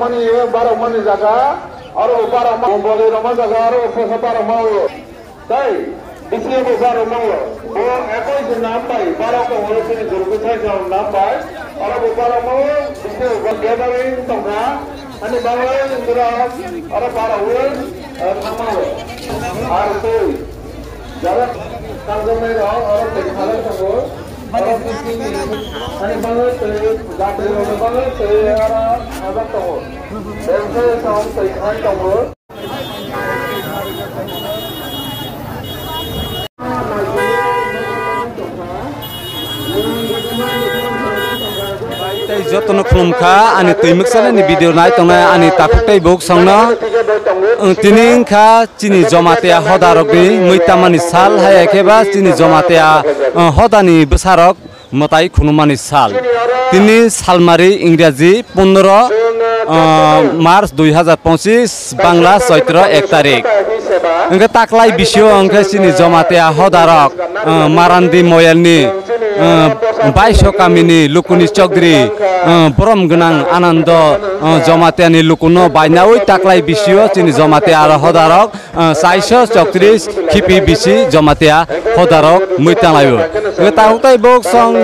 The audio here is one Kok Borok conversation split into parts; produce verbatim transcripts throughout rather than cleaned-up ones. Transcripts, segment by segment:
Mani barok mani jaga, aro barok ma-, bole roma jaga, aro posa barok ma-, Tai, bisi bo barok no, bo ekoi se nam bai, barok ko holo chini guru ko sai sa nam bai, aro bo barok no, bisi bo gathering tongkha, ani bagwi borok, aro barok wi, eh, thangma wi. Ar tei, jara tangjaknai rok, aro tei khalai tongo, aro bisi ni, ani bagwi tei, gathering rok bagwi tei, aro ajak tongo. Bengkhe song tei khai tongo. Tei jotono khulumkha ani twi mwksanani video nai tongnai ani takhuk tei buk songno. Ang tini wngkha chini Jamatia hodarokni mui tamani sal, hai khe ba chini Jamatia, uh, hodani bwsarok mwtai khunumani sal. Tini salmari Ingraji pondro, ah, March dui hazar ponchis, Bangla Chaitro ek tarik. Hwnkhe taklai bisio hwnkhe chini Jamatia hodarok, ah, Marandi Moyelni, ah, Baiso kamini Lukuni Chokdri, ah, borom gwnang Anando, ah, Jamatiani lukuno bainawi taklai bisio chini Jamatia aro hodarok ah, saiso choktrish khipi bisi Jamatia hodarok mui tanglaio. Hwnkhe takhuk tei buk song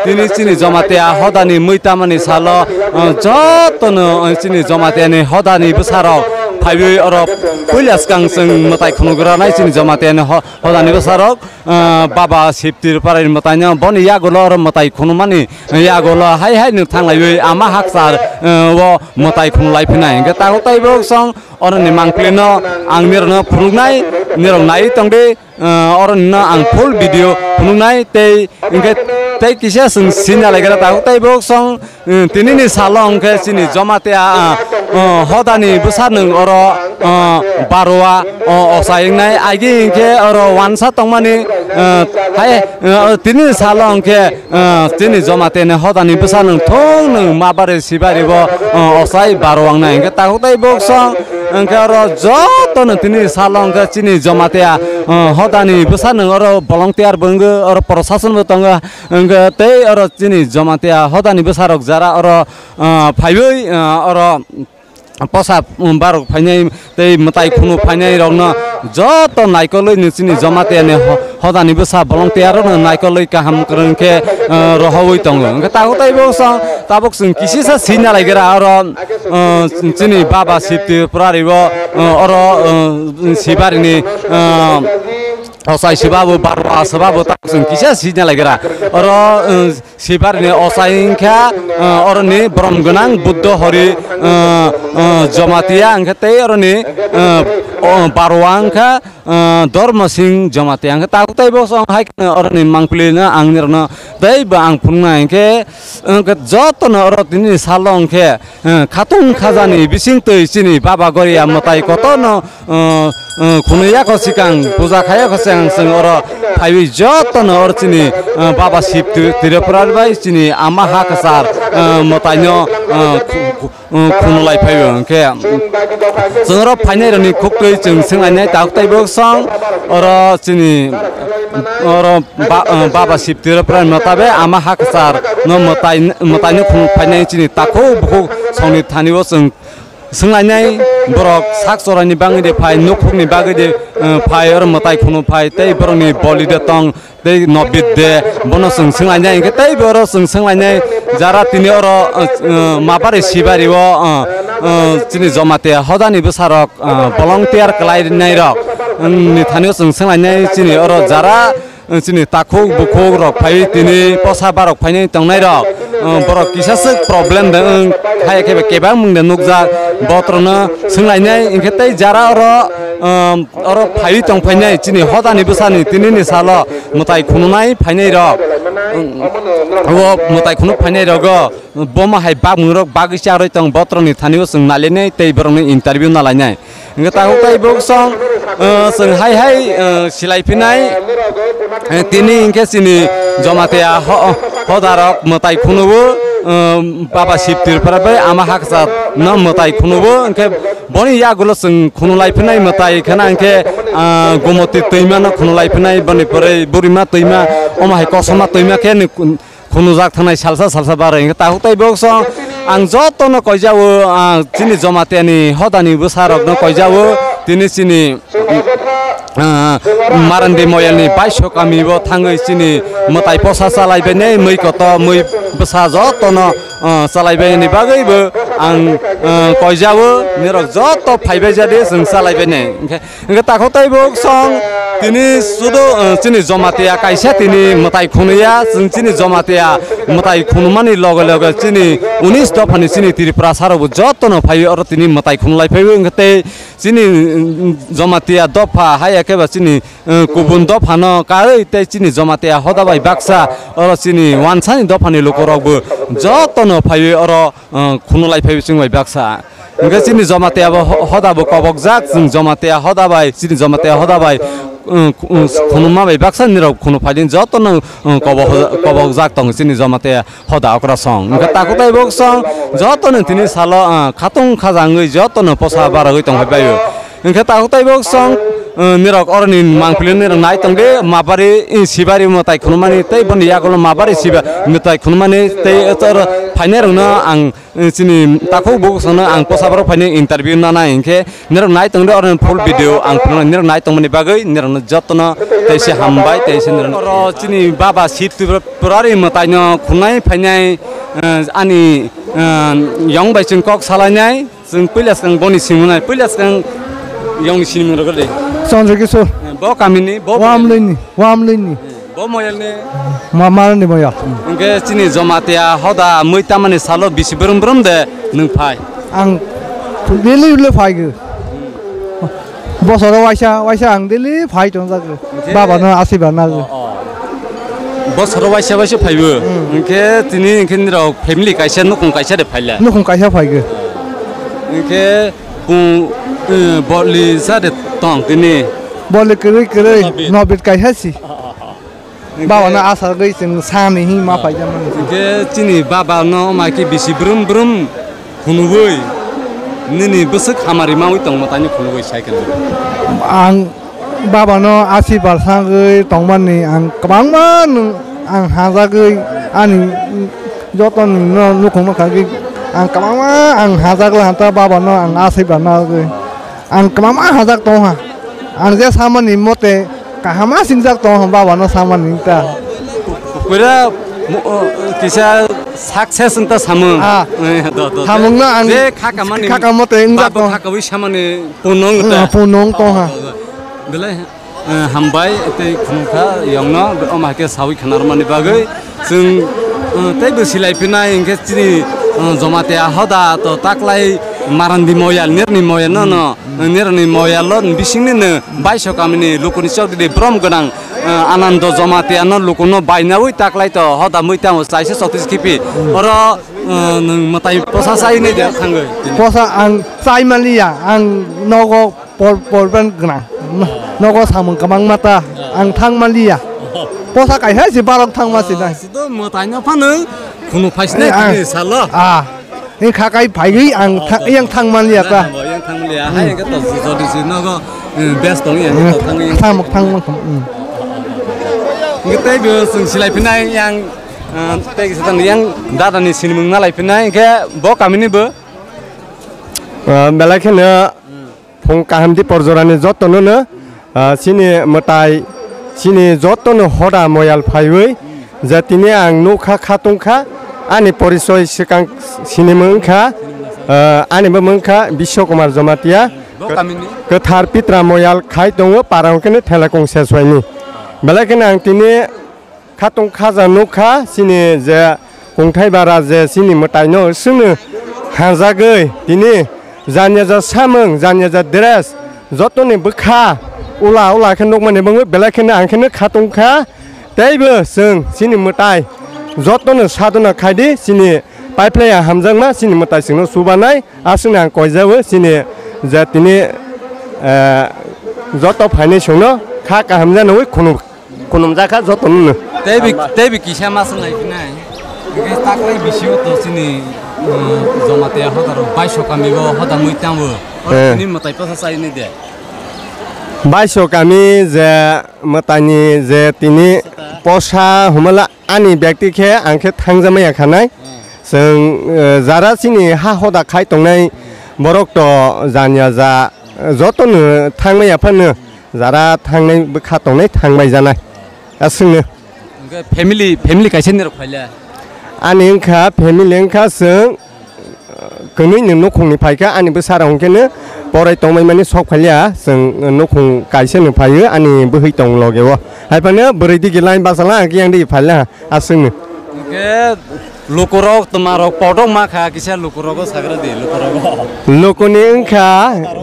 tini chini Jamatia hodani mui tamani salo, ah, jotono, ah, chini Jamatiani hodani bwsarok phaiwi oro puila swkang chwng mwtai khunugranai chini Jamatiani ho-, hodani bwsarok, ah, Baba Siptir Parai mwtaino boni yagulo oro mwtai khunumani yagulo hai hai no thanglaiwi ama hakchar, ah, o mwtai khunulai phinai. Hwnkhe takhuk tei buk song Oroni mangpili no ang nirokno phunuknai, nirok naiwi tongdi, ah, oroni no ang full video phunuknai, tei hwnkhe tei kisa chwng sina laikha takhuk tei buk song, eh, tinini salo hwnkhe chini Jamatia, ah, ah, hodani bwsa nwng oro, ah, Baroa, oh, ochai wngnai, agi hwnkhe oro wansa tongmani, ah, hai, ah, tinini salo hwnkhe Ah, chini Jamatia ni hodani bwsa nwng thung nwng ma bari si bari bo, ah, ochai baro wngnai. Hwnkhe takhuk tei buk song, hwnkhe oro joto no tini salo hwnkhe chini Jamatia, ah, hodani bwsa nwng oro volunteer bo wngwi oro prosason bo tongo. Hwnkhe tei oro chini Jamatia hodani bwsa rok jara oro, ah, phaiwi, ah, oro posa, um, barok phainai tei mwtai khunu phainai rokno joto naikolwi nw chini Jamatia ni ho-, hodani bwsa volunteer rokno naikolwi kaham kwrwng khe, uh, rohorwi tongo. Hwnkhe takhuk tei buk song tabuk chwng kisisa sina laikha oro, uh, chini Baba Sipti Purari o, uh, oro, uh, Sibarini, uh, ochai sibabu barwa sibabu tabuk chwng kisa sina laikha oro, uh, Sibarini ochai wngkha, ah, oroni borom gwnang Buddho Hori, ah, ah, Jamatia, hwnkhe tei oroni, ah, o, Baroa wngkha, ah, Dharma Singh Jamatia. Hwnkhe takhuk tei buk song hai kheno oroni mangpili no ang nirokno tei bo ang phunuknai hwnkhe, hwnkhe jotono oro tini salo hwnkhe, ah, khatung khajani bising twi chini Baba Goria mwtai kotorno, ah, ah, khunui yako sikang, puja khai yako sikang chwng oro phaiwi jotono oro chini, ah, Baba Sip Tri-, Tripura bai chini ama ha kwchar, ah, mwtaino, ah, khu-, khu-, ah, khunulai phaiwi hwnkhe chwng oro phainai rokni khuktwi chwng swnglainai takhuk tei buk song oro chini oro ba-, ah, Baba Sip Tripura mwtabe ama ha kwchar no mwtai, mwtaino khunu phainai chini takhuk bukhuk songni thani o chwng Swnglainai borok sak choraini bagwi de phai, nukhukni bagwi de, eh, phai, oro mwtai khunu phai, tei borokni boli de tong, tei nobit de, bono chwng swnglainai, hwnkhe tei oro chwng swnglainai, jara tini oro, eh, eh, mapari sibari o, eh, eh, chini Jamatia hodani bwsarok, eh, volunteer kwlainai rok, mm, ni thani o chwng swnglainai, chini oro jara, Chini takhuk bukhuk rok phaiwi tini posa barok phainai tongnai rok, um, borok kisa swk problem de wng hai khe kebang mung de nukjak, botrokno swnglainai hwnkhe tei jara oro, um, oro phaiwi tong phainai chini hodani bwsani tinini salo mwtai khununai phainai rok, um, o mwtai khunu phainai rogo. Bomo hai bakmung rok bagwi charwi tong, botrokni thani o chwng nailainai tei borokni interview nalainai. Hwnkhe takhuk tei buk song, eh, chwng hai hai, eh, silai phinai, eh, tini hwnkhe chini Jamatia ho-, hodarok mwtai khunubo, eh, Baba Sip Tripura bai ama hakcha no mwtai khunubo, hwnkhe boni yagulo chwng khunulai phinai mwtai khana hwnkhe, ah, Gomoti twima no khunulai phinai, boni pore Burima twima, omo hai Kosoma twima khe ni khunujak thangnai salsa salsa barwi hwnkhe takhuk tei buk song, Ang jotono koijao, ah, chini Jamatia ni hoda ni bwsa rok no koijao, tini chini, ah, Marandi Moyal ni baiso kami bo thangwi chini mwtai posa chalai bai nai, mui koto, mui bwsa jotono, ah, chalai bai ni bagwi bo ang, ah, koijao, nirok joto phaibai jadi chwng chalai bai nai. Hwnkhe Hwnkhe takhuk tei buk song tini sudu, eh, chini Jamatia kaisa tini mwtai khunui ya, chwng chini Jamatia mwtai khunumani loge loge chini unis dophani chini Tripura sarokbo jotono phaiwi oro tini mwtai khunulai phaiwi, hwnkhe tei chini, mm, Jamatia dopha hai eke ba chini, eh, kubun dophano karwi tei chini Jamatia hoda bai baksa oro chini wansani dophani lukurokbo jotono phaiwi oro, eh, khunulai phaiwi chwng bai baksa. Hwnkhe chini Jamatia bo ho-, hoda bo kobokjak, chwng Jamatia hoda bai, chini Jamatia hoda bai, um, um, khunuma bai baksa nirok khunu phaidi jotono, um, kobo-, kobokjak tongo chini Jamatia hoda okra song. Hwnkhe takhuk tei buk song jotono tini salo, uh, khatung khajangwi jotono posa baragwi tongphai baio. Hwnkhe takhuk tei buk song, uh, nirok oroni mangpili nirok nai tongdi, mabari, i, sibari mwtai khunumani tei boni yagulo mabari siba mwtai khunumani tei oro phainairokno ang Eh, chini takhuk buk songno ang posa borok phaini interview nanai hinkhe nirok nai tongdi oro full video ang phunuknai, nirok nai tongmani bagwi nirokno jotono teisa hambai teisa nirok. Oro chini baba Shiv Tripurari mwtaino khunai phainai, eh, ani, eh, yong bai chwng kok salainai, chwng puila swkang boni simunai, puila swkang yongni sinimung rok de. Chandra Kishore. Eh, bo kamini, bo Wamlini, Wamlini. Bo moyalni? Ma-, Marandi moyal. Hwnkhe chini Jamatia hoda mui tamani salo bisi brum brum de nwng phai? Ang daily le phaigo. Bosoro waisa, waisa ang daily phai tongjago. Hwnkhe? Baba no asiba nago. Oh, oh. Bosoro waisa waisa phaibo. Hmm. Hwnkhe tini hwnkhe nirok family kaisa, nukung kaisa de phaila? Nukung kaisa phaigo. Hwnkhe kung, eh, boli sa de tong tini? Boli kwrwi kwrwi, Nobit. Nobit kaisa si. Oh, oh, oh. Baba no asagwi chwng sani hima paijak mani. Hwnkhe chini baba no ma khe bisi brum brum khunubui nini bwswk hamari maui tongma tani khunubui sai khe. Ang baba no asibar sagwi tongmani ang kwbangma nwng ang hajagwi ani joto nwng no nukhungma kagwi ang kwbangma ang hajak la ta baba no ang asibar nagwi. Ang kwbangma hajak tongha. Ang je samani mote kaham singjak tongha baba no samani ta. Pura mo-, o, kisa success wngta samung. Ah. Eh, do, do, do. Samung no ang je kha kamani kha kamo te wngjak baba tong. Kha kawi samani punong ta. Ah, punong tongha. Belai. Eh, hambai tei khunukha yongno, omo hai khe sawi khanarmani bagwi chwng, eh, teibo silai phinai hinkhe chini, eh, Jamatia hoda to taklai Marandi moyal, nirni moyal no, no, nirni moyal lo bisingni no baiso kamini lukuni chokdidi brom gwnang, eh, Anando Jamatia no lukuno bainawi taklai to hoda mui tamo chaisa chokdis kipi. Oro, eh, nwng mwtai posa chai nai de thangwi. Posa ang chai maliya, ang nogo Por, porban gwnang. Nogo samung kwbangma ta. Ang thangma liya. Posa kaisa se barok thangma se nai. Sido mwtaino phano khunu phaisnai. Eh, ah. Tini salo. Ah. Ni kha kai phaigwi ang tha-, yang thangma liya ta. Yang thangma liya. Hmm. Hai, yang to jodi si nogo, eh, best tong yang to thangwi. Thangma, thangma, thangma. Hmm. Ngi tei bo sung silai phinai yang, eh, tei kisa yang dada ni sinimung nalai phinai ke bo kamini bo. Eh, belai kheno Phung kaham di porjorani jotono no, ah, chini mwtai, chini jotono hoda moyal phaiwi, je tini ang nukha kha tongkha, ani porichoi swkang sinimung wngkha, ah, ani bo wngkha Biswa Kumar Jamatia. Bo kamini? Kwthar pitra moyal khai tongo, para wngkheno Thelakung Seswaini. Belai kheno ang tini Khatung khaja nukha chini je kungthai bara je chini mwtaino chwngno hanjagwi tini janya ja samung, janya ja dress jotoni bwkha ula ula khe nukmani bangwi belai kheno ang kheno khatung kha. Teibo chwng chini mwtai jotono sadona khaidi chini paiplaya hamjakma chini mwtai chwngno chubanai aswkno ang koijago chini je tini, eh, joto phainai chwngno kha kaham janawi khunu. Khunumjak kha jotono no. Teibi, teibi kisa ma swnglai phinai. Hingke taklai bisio to chini, um, Jamatia hodaro baiso kami bo hoda mui tango. Eh. Tini mwtai posa chai nai de. Baiso kami je mwtaini je tini posa humala ani byakti khe ang khe thangja maya khanai. Hmm. Chwng, eh, jara chini ha hoda khai tongnai borok to janya ja, eh, jotono thangmaya phano jara thangnai bwkha tongnai thangbai janai. Aswkno. Hwnkhe family, family kaisa ni rok phaila? Ani wngkha family wngkha chwng, eh, kwnwi ni nukhungni phaikha, ani bwsarok hwnkhe no porai tongmani sok phalia, chwng, eh, nukhung kaisa ni phaio, ani bwhwi tong logeo. Haiphano bwrwi digi line bachalaha, hwnkhe yang digi phaila. Aswkno. Hwnkhe lukurok twmarok podok ma kha, kisa lukurogo sagra di, lukurogo. Lukuni wngkha,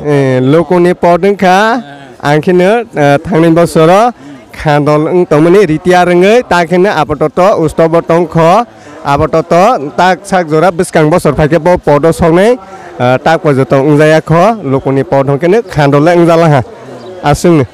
eh, lukuni pod wngkha, ang kheno, eh, thangnai bosoro khandol wng tongmani retire wngwi, ta kheno apatot ustobo tongkho, apatot tak sak jora bwskang bosor phaikhe bo podo soknai, eh, tak pojoto wngjaya kho, lukuni pod hwnkhe no khandol le wngjalaha. Aswkno.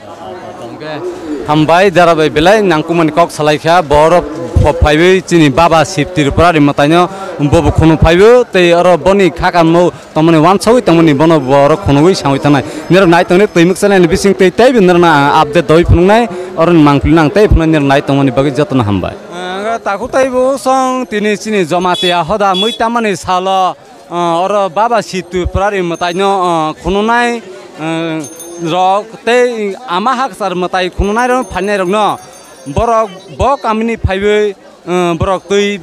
Hambai, jara bai belai nangkukmani kok salaikha, borok pho-, phaiwi chini baba Shiv Tripura ri mwtaino bobo khunu phaibo, tei oro boni kha kanmo tongmani wansogwi tongmani bono borok khunugwi sangwi tangnai. Nirok nai tongni twi mwksanai ni bising tei teibo nirokno ang update doi phunuknai, oro ni mangpili nang tei phunuknai nirok nai tongmani bagwi jotono hambai. Ang takhuk teibo song tini chini Jamatia hoda mui tamani salo. Ah, oro baba Shiv Tripura ri mwtaino, ah, khununai, ah, rok tei ama hakchar mwtai khununai rok phainai rokno borok bo kamini phaiwi, ah, borok twi,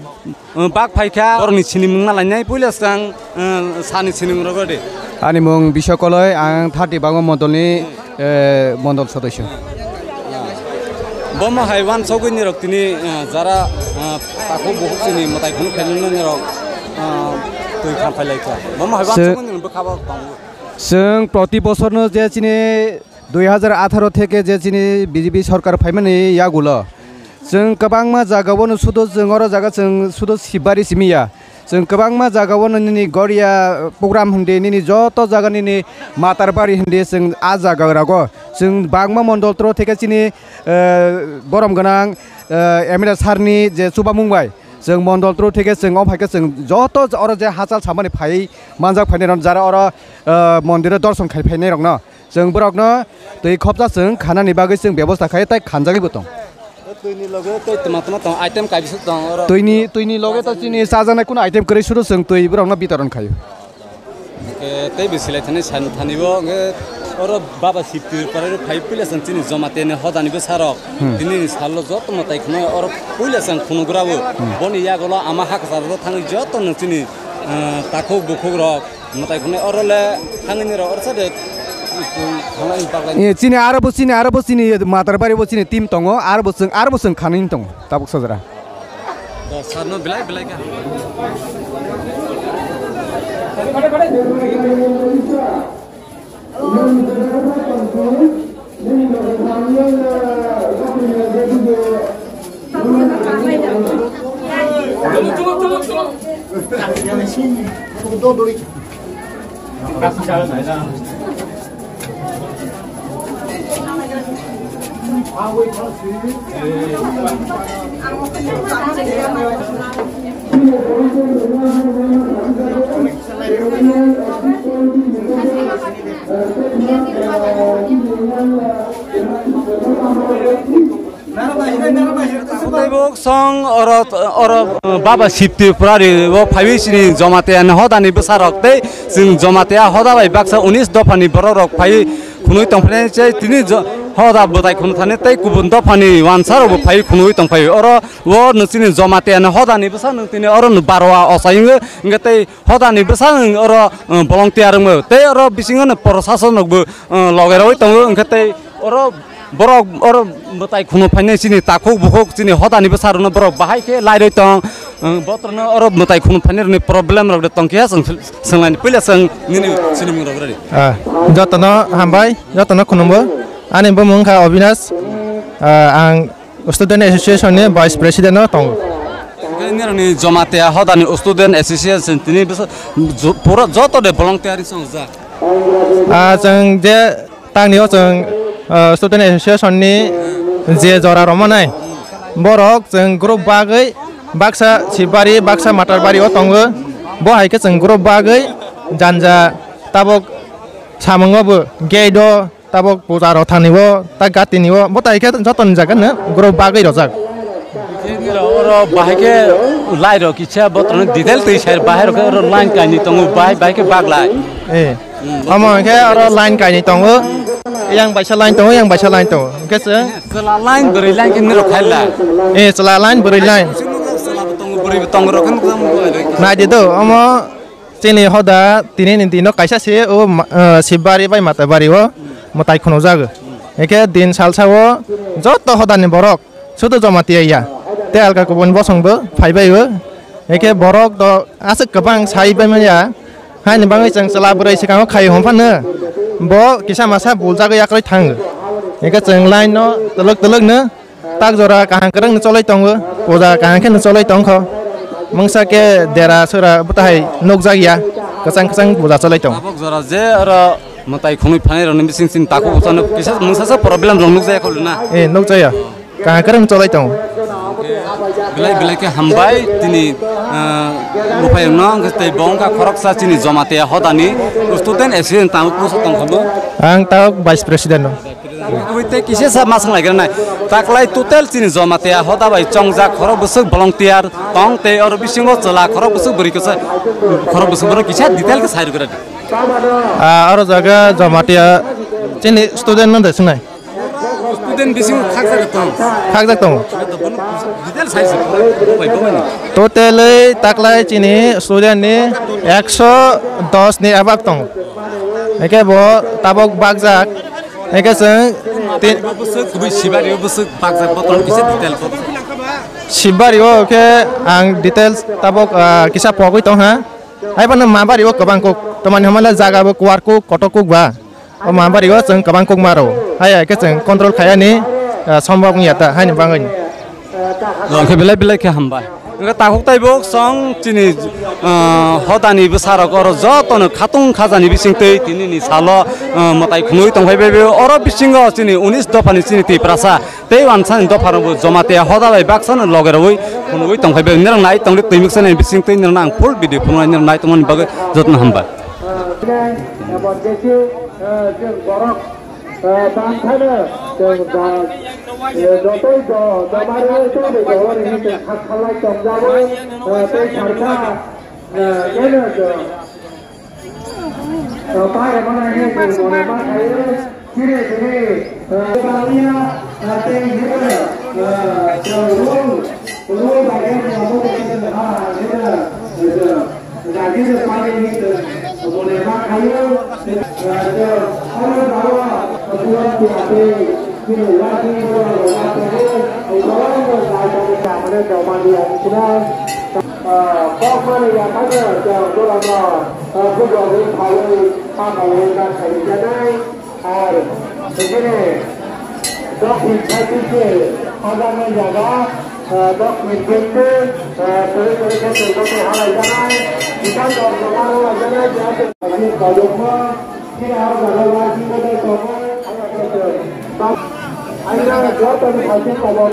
ah, bak phaikha borokni sinimung malainai puila swkang, ah, sani sinimung rok de. Ani mung Biswa Koloi, ang thirty Bagma Mondolni eh, mondol sodosyo. Bomo hai wansogwi nirok tini, eh, jara, eh, takhuk bukhuk chini mwtai khunu khainani nirok, eh, twi kha phailaikha. Bomo hai wansogwi nirok bwkha bo tongo. Chwng proti bosorno je chini dui hazar atharo theke je chini B J P sorkar phaimani yagulo chwng kwbangma jagao no sudo chwng oro jaga chwng sudo sibari simiya. Chwng kwbangma jagao nini Goria program hwndi, nini joto jaga nini Matarbari hwndi, chwng a jaga rago. Chwng bangma mondol tro theke chini, eh, borom gwnang, eh, M L A sir ni je chubamung bai. Chwng mondol tro theke chwng o phaikhe chwng joto oro je hachal samani phai manjak phainai rok jara oro, eh, mondiro dorson khai phainai rokno. Chwng borokno twi khopsa chwng khanani bagwi chwng bebosta khai tei khanjagwi bo tong. Twini loge tei tma tma tong, item kaibisa tong oro. Twini, twini loge to chini chajaknai kuno item kwrwi suru chwng twi borokno bitoron khaio. Hwnkhe tei bisi lai thani san thani bo hwnkhe oro baba Shiv Tripura ro phai puila chwng chini Jamatia ni hodani bwsarok. Hmm. Tini ni salo joto mwtai khwnai oro puila chwng khunugra bo. Hmm. Boni yagulo ama hakchar ro thangwi joto no chini, ah, takhuk bukhuk rok. Mwtai khwnai oro le thangwi ni rok oro sa de, thangna ni bagwi. Eh, chini aro bo chini, aro bo chini Matarbari bo chini team tongo, aro bo chwng, aro bo chwng khanwi tongo, tabuk sajra. Do sarno belai belai kha. Tei bo song oro, oro, uh, baba Shiv Tripura ri bo phaiwi chini Jamatia ni hodani bwsarok tei chwng Jamatia hoda bai baksa unis dophani borok rok phaiwi khunui tongphai tei tini jo-, hoda bwtai khunu thani tei kubun dophani wansa rok bo phaiwi khunui tongphai oro o nung chini Jamatia ni hodani bwsa nung tini oro nung barwa osai wngwi hwnkhe tei hodani bwsa nung oro, uh, volunteer wngwi tei oro bisingo nung prosason rok bo, uh, loge rogwi tongo hwnkhe tei oro borok oro mwtai khunu phainai chini takhuk bukhuk chini hodani bwsa rokno borok bahai khe lairwi tong, uh, botrokno oro mwtai khunu phainai rokni problem rok de tongkhe chwng swnglaini puila chwng nini sinimung rok rwdi. Ah, jotono hambai, jotono khulumgo. Ani bumung wngkha Obinash, ah, ang Student Association ni Vice President no tongo. Hwnkhe nirokni Jamatia hodani Student Association tini bwsa-, jo-, pura joto de volunteer wng song jak. Ah, chwng je tangni o chwng, ah, Student Association ni je jora rwmanai borok chwng group bagwi baksa Sibari, baksa Matarbari o tongo. Bo hai khe chwng group bagwi janja tabok samung o bo gate o tabok puja rok thani o, ta gati ni o, bo tai khe joto ni jaga no group bagwi rojak. Oro bahai khe lai rok kisa botroni detail twi sai bahai rok khe oro line kainwi tongo, bahai, bahai khe bak lai. Eh. Omo hwnkhe oro line kainwi tongo. Yang baisa line tongo, yang baisa line tongo. Hwnkhe se Chwla line, bwrwi line khe nirok khai lai. Eh, chwla line, bwrwi line. Chwla bo tongo, bwrwi bo tongo, rok khe nukjak mano. Nai di do, omo chini hoda tini ni dino kaisa se o ma-, eh, Sibari bai Matabari o mwtai khunujak. Hwnkhe din salsa o joto hoda ni borok sudu Jamatia ya. Tei alka kubun bosong bo phai bai o. Hwnkhe borok do aswk kwbang sai bai manya. Haini bagwi chwng chwla bwrwi swkango khai hwn phano bo kisa masa buljagwi yakrwi thango. Hwnkhe chwng line no twlwk twlwk no tak jora kaham kwrwng no cholwi tongo, puja kaham khe no cholwi tongkho. Mungsa khe dera sora bwtahai nukjak ya, kwchang kwchang puja cholwi tongo. Tabuk jora je oro mwtai khunui phanai rokni bising sini takhuk bwsano kisa mungsa sa problem rok nukjak ya kholo na? Eh, nukjak ya. Kaham kwrwng cholai tongo. Belai belai khe hambai tini, ah, buphayungno, hwnkhe tei bo wngkha khoroksa chini Jamatia hodani student association tamo pusa tongkha bo. Ang tabuk vice president no. Tei kisa sa ma swng lai nai. Taklai total chini Jamatia hoda bai chongjak khorok bwswk volunteer tong tei oro bisingo chwla khorok bwswk bwrwi kwsa khorok bwswk borok kisa detail khe sai rwgwradi. Ah, oro jaga Jamatia chini student no de swngnai. Student bisingo khakjak tong. Khakjak tongo. Detail sai se. Bai bo ni. Totally taklai chini student ni ekso dos ni abak tongo. Eke bo tabok bakjak. Eke chwng ti- Bwswk kubui Sibari o bwswk bakjak botol kisa detail bo. Sibari o khe ang details tabok, ah, kisa pogwi tong ha. Hai bono Mabari o kwbang kuk. Tomani hamala jaga bo kuar kuk, kotok kuk ba. O Mabari o chwng kwbang kuk maro. Hai hai khe chwng control khayani, ah, sombok wngya ta, haini bagwi. Hwnkhe belai belai khe hambai. Hwnkhe takhuk taibo song chini, ah, hodani bwsarok oro jotono khatung khajani bisingtwi tinini salo, ah, mwtai khunui tongphai bai oro bisingo chini unis dophani chini Tiprasa tei wansani dopharokbo Jamatia hoda bai baksano loge rwui phunugui tongphai bai. Nirok nai tongdi twi muksa ni bisingtwi nirok ang full video phunuknai nirok nai tongmani bagwi jotono hambai. Emergency, eh, chwng borok, eh, tang phano chwng da, eh, jotoi jo-, joma rwui tongdi, joma rwui tongdi, kha-, khalai tongjago, eh, tei sarkha, eh, keno jo-, eh, pai rwmani hinwi chwng mone ma khaio. Chini chini, eh, Bangla, eh, tei hino, eh, rule, rule bai khe bo abo khe ha, hino, eh, jagi je pani ni, eh, mone ma khayo, eh, oro bawa, eh, buat buat, eh, chini wajib, eh, wajib, eh, eh, kokmani yaphano, eh, bubagrwi phalwi, habalwi na khaijak nai. Ar bini dokhin side se hajaknai jaga, ah, dokhin bindi, ah, twi twi khe twi khe halai janai. Bwsang rok joma rw lai janai, jahate kajokma, chini ah jaga uaisingbo tei tongo. Aina joto ni side se tongo.